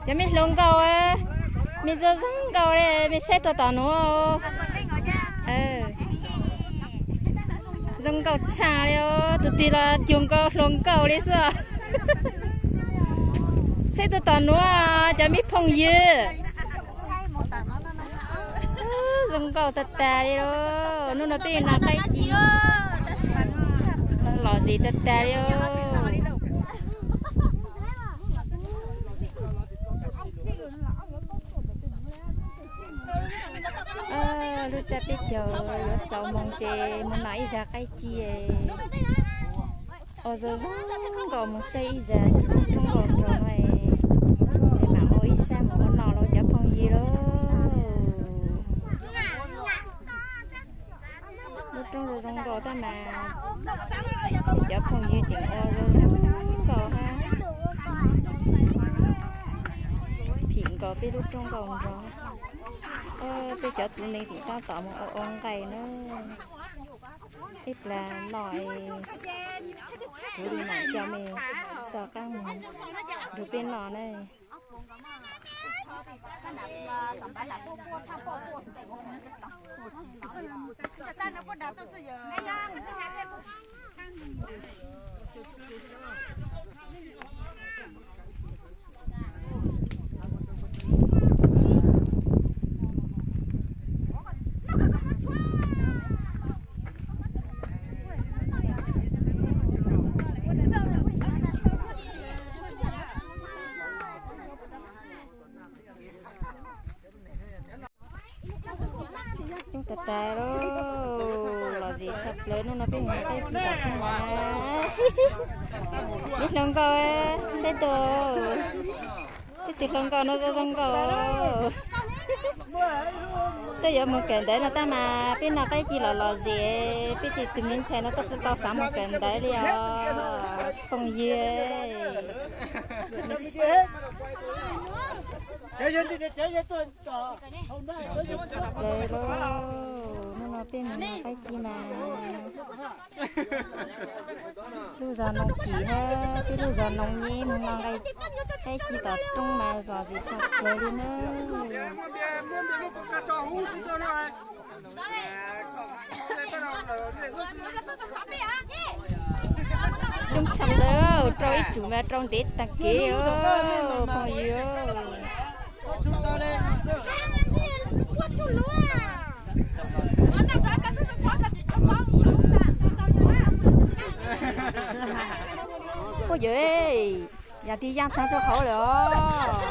Cov me hluas nkauj, me zoo zoo nkauj li, me saib tuaj tom nuav. Zoo nkauj tshaj li os, tus twg los cuag nkaus hluas nkauj li xwb. Saib tuaj tom nuav, cov me phooj ywg. Zoo nkauj tag tag li os. Hnub no peb noj qaib ci, lom zem tag tag li os. Lub raj peb caug yuav xaus moog ces moog noj ib zag qaib ci. Ua zoo zoo nkauj, moog saib ib zag lub roob nkauj nraug no, es mam ua ib sab moog ua noj rau cov phooj ywg lauj. Lub roob zoo zoo nkauj tab mas cov phooj ywg tseem ua zoo zoo nkauj hab phim nkaus peb lub roob nkauj nraug. Peb cov txiv neej tseem tab tom moog ua ua nqaij na. Ib plag noj, kuv li mam coj mej soj qaab moog nrug peb noj na. Coob tag tag lauj, lom zem tshaj plaws. Hnub no peb mus noj qaib ci tom roob na. Peb hluas nkauj, saib tau, peb tug hluas nkauj no zoo zoo nkauj. Twb yuav mus kawm ntawv no tab mas peb noj qaib ci los lom zem, peb tej tug me ntxhais no koj tsi tau xav mus kawm ntawv li os phooj ywg. Hnub no peb mus noj qaib ci mas lub zog Noo Kim hab peb lub zog Noo Nyeb mus noj qaib ci tom roob mas lom zem tshaj plaws li na. Coob tshaj plaws, rau ib tsum mas rau ntev taag kev phooj ywg. Puab yawg, yam twg yaaj taag rua hauv lawm os.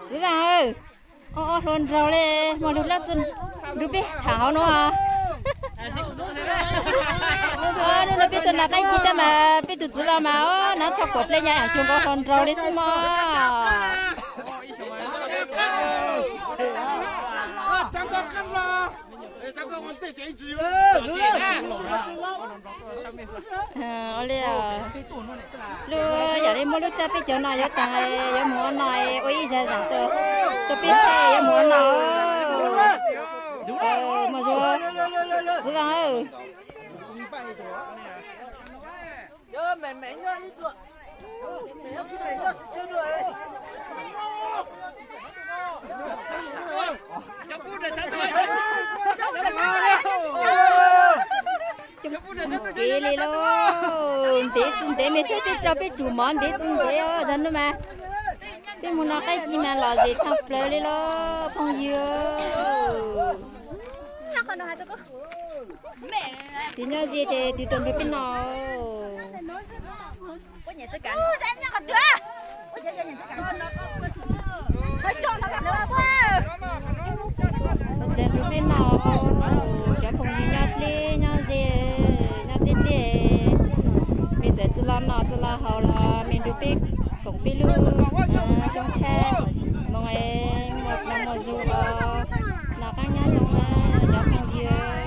Txiv Vaaj, o, o, hluas nraug le, moog lug lab nrug peb tham hauv nuav. Nub nua peb tuaj noj qaib ci tab mas peb tug txiv Vaaj mas o, naav tsho kuam dlej nyag cuag nkaus hluas nraug le xwb mog. Ua li, lub, yam li muab lub raj peb caug no yuav taag, yuav moog ua noj, ua ib zag zaam tuaj rua peb saib yuav moog ua noj. Mog Zuag, txiv Vaaj. Coob kev le lauj, ntev txug ntev, mej saib peb rau peb tsum mov ntev txug ntev os. Zag nub mas peb moog noj qaib ci mas lom zem tshaj plaws le lauj phooj ywg. Tus nyob ze ces tus tuaj nrug peb noj. Tus nrug peb noj, cov phooj ywg nyob dleb nyob ze, nyob dleb dleb, mej txawm tsi los noj tsi los haus los mej nrug peb koom peb lub xyoo tshab moog, moog zuag os. Noj qaab nyob zoo na cov phooj ywg.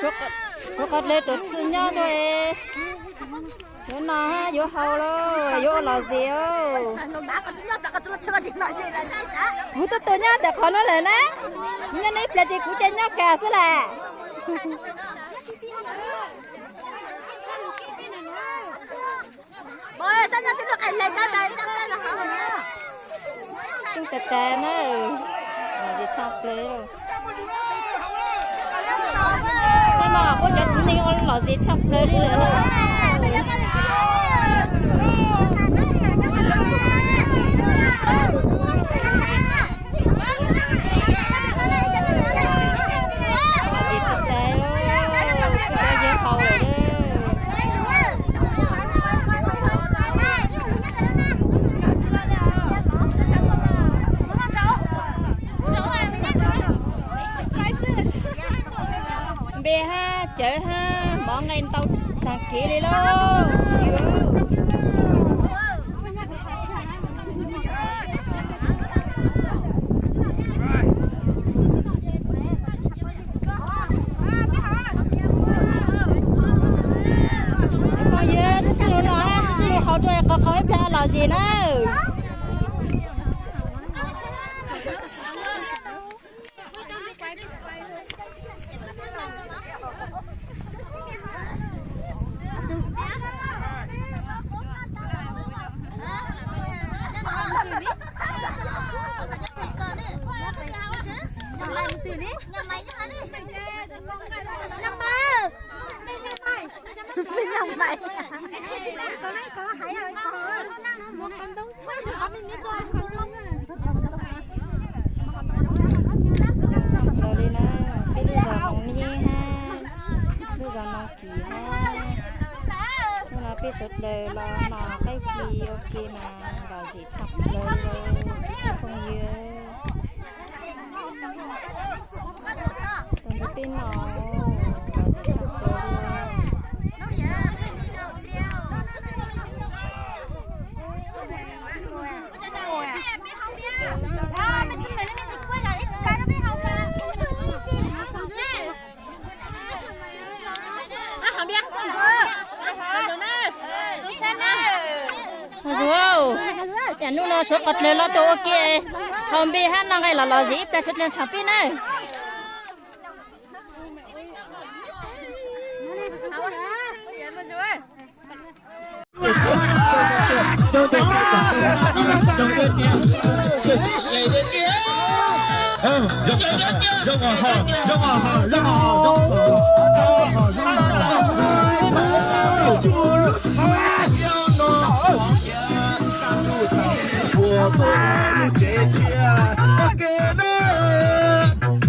Suav qhov dlawg tuam txhij nyob rau es yuav noj yuav haus los yuav ua lom zem. Kuv tuaj tuaj nyob ntawm qhov no lawm na, nyob nej pliag ces kuv cia nyob kiag xwb las. Tub tas tas na, lom zem tshaj plaws. Saib mas, kuv cov txiv neej ua lom zem tshaj plaws li lawm na. Lom zem tshaj plaws, tsis tau yog haus lawm. Npe hab cawv hab mov nqaij ntau taag kev li lauj. Phooj ywg, sib sib nus noj hab sib sib nus haus rua qhov qhov ib plag lom zem nawb. Zoo li na, peb lub zos Noov Nyeb hab lub zos Noov Kim hab, hnub no peb sawv daws los noj qaib ci ua ke mas lom zem tshaj plaws li lauj phooj ywg. Tuaj nrog peb noj, lom zem tshaj plaws li. Zuag, yam hnub no suav qhov dlawg los tuaj ua ke, haus npe hab noj nqaij los lom zem ib plag suav dlawg nrhav peb nawb.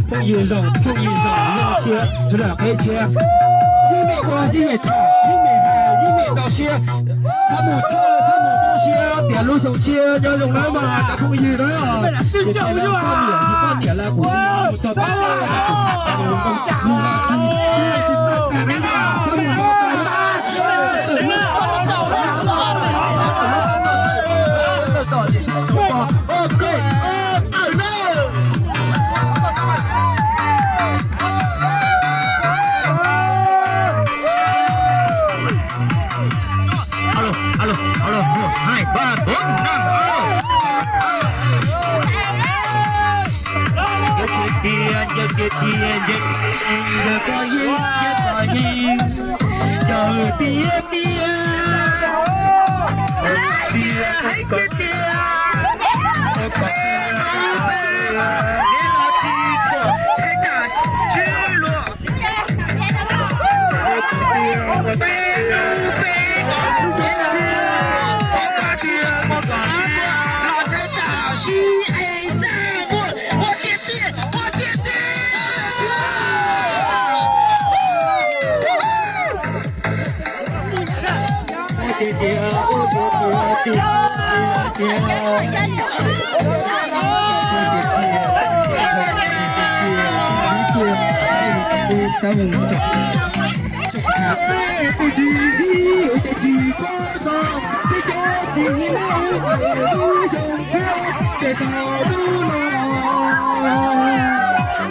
Phooj ywg zoo, phooj ywg zoo, zoo siab, sawv daws qheb siab. Yeej meem ua, yeej meem tham, yeej meem hais, yeej meem rau siab. Txhob mus txhawj, txhob mus tu siab, tias lub xyoo tshiab nyob zoo nawb mas cov phooj ywg na. Ces peb poj niam, poj niam lawv kuv txog tau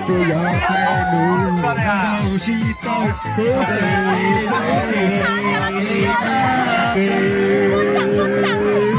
Los ces txhaj plaws los phooj ywg, cov tshuav ha, yaim ha, peb los ces txhaj plaws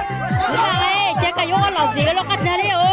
li. Ces koj yuav ua lom zem los qab dag li os.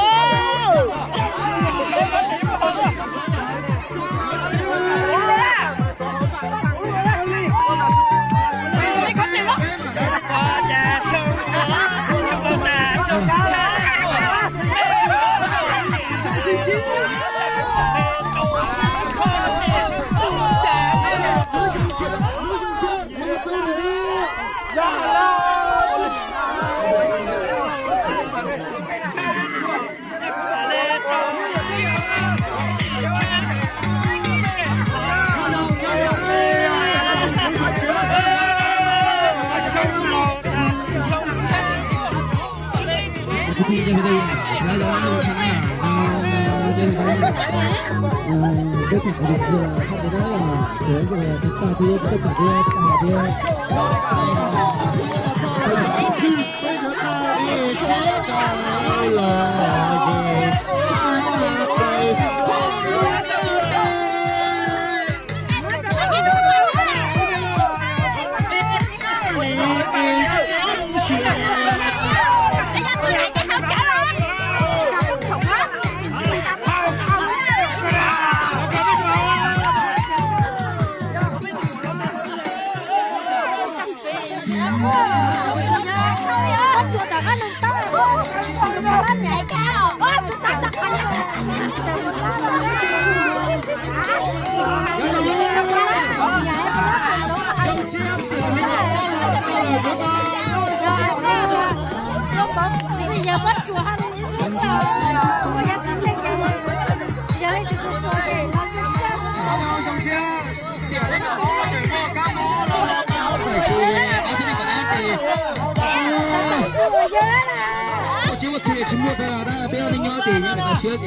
Tsis muaj txhia tsis muaj peb, peb ob neeg nyob ces nyob rau toj siab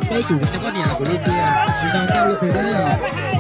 ces peb Tsum cov poj niam kuv li tias tsis zoo nkauj li twg thiab yom.